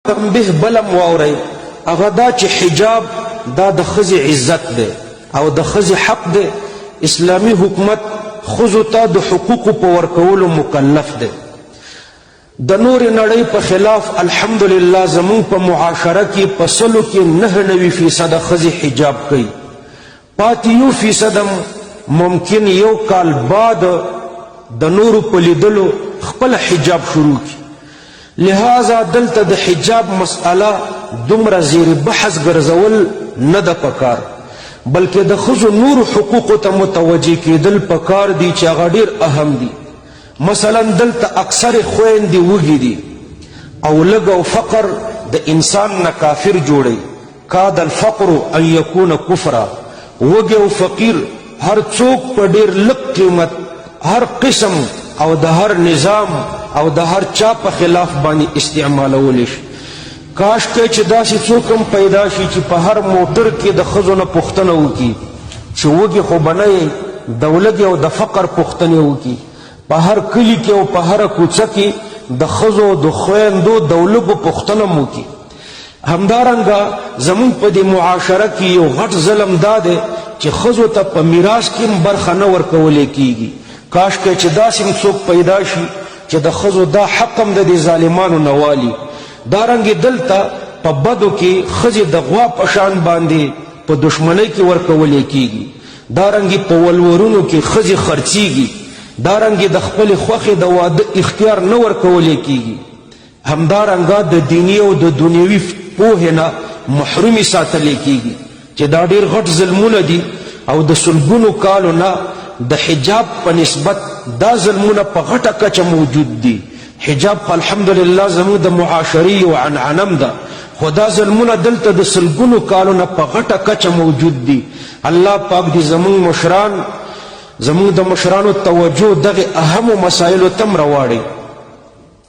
تنبیه بله هم واورئ، هغه دا چې حجاب دا د ښځې عزت دی او د ښځې حق دی. اسلامي حکومت ښځو ته د حقوقو په ورکولو مکلف دی. د نورې نړۍ په خلاف الحمدلله زموږ په معاشره کې په سلو کې 99 فیصده ښځې حجاب کوي. پاتې یو فیصد هم ممکن یو کال بعد د نورو په لیدلو خپل حجاب شروع کړي. لهذا دلته د حجاب مسئله دومره زیر بحث ګرځول نه ده پکار، بلکې د ښځو نورو حقوقو ته متوجه کېدل پکار دي چې هغه ډېر اهم دي. مثلا دلته اکثرې خویندې وږي دي او لږ او فقر د انسان نه کافر جوړوي. کاد الفقر ان یکون کفرا، وږی او فقیر هر څوک په ډیر لږ قیمت هر قسم او د هر نظام او د هر چا په خلاف باندې استعمالولی شي. کاش کې چې داسې څوک هم پیدا شي چې په هر موټر کې د ښځو نه پوښتنه وکړي چې وږي خو به نه یې، د ولږې او د فقر پوښتنې وکړي. په هر کلي کې او په هره کوڅه کې د ښځو او د خویندو د ولږو پوښتنه هم وکړي. همدارنګه زموږ په دې معاشره کې یو غټ ظلم دا دی چې ښځو ته په میراث کې هم برخه نه ورکول کیږي. کاشکې چې داسې هم څوک پیدا شي چې د ښځو دا حق هم د دې ظالمانو نه والي. دارنګې دلته په بدو کې ښځې د غوا په شان باندې په دښمنۍ کې ورکول کیږي. دارنګې په ولورونو کې ښځې خرڅیږي. دارنګې د خپلې خوښې د واده اختیار نه ورکول کیږي. همدارنګه د دیني او د دنیوي پوهې نه محرومې ساتلې کیږي چې دا ډیر غټ ظلمونه دي او د سلګونو کالو نه د حجاب په نسبت دا ظلمونه په غټه کچه موجود دي. حجاب خو الحمدلله زموږ د معاشرې یو عنعنه هم ده، خو دا ظلمونه دلته د سلګونو کالو نه په غټه کچه موجود دي. الله پاک دې زموږ مشران، زموږ د مشرانو توجه دغه اهمو مسایلو ته هم راواړي.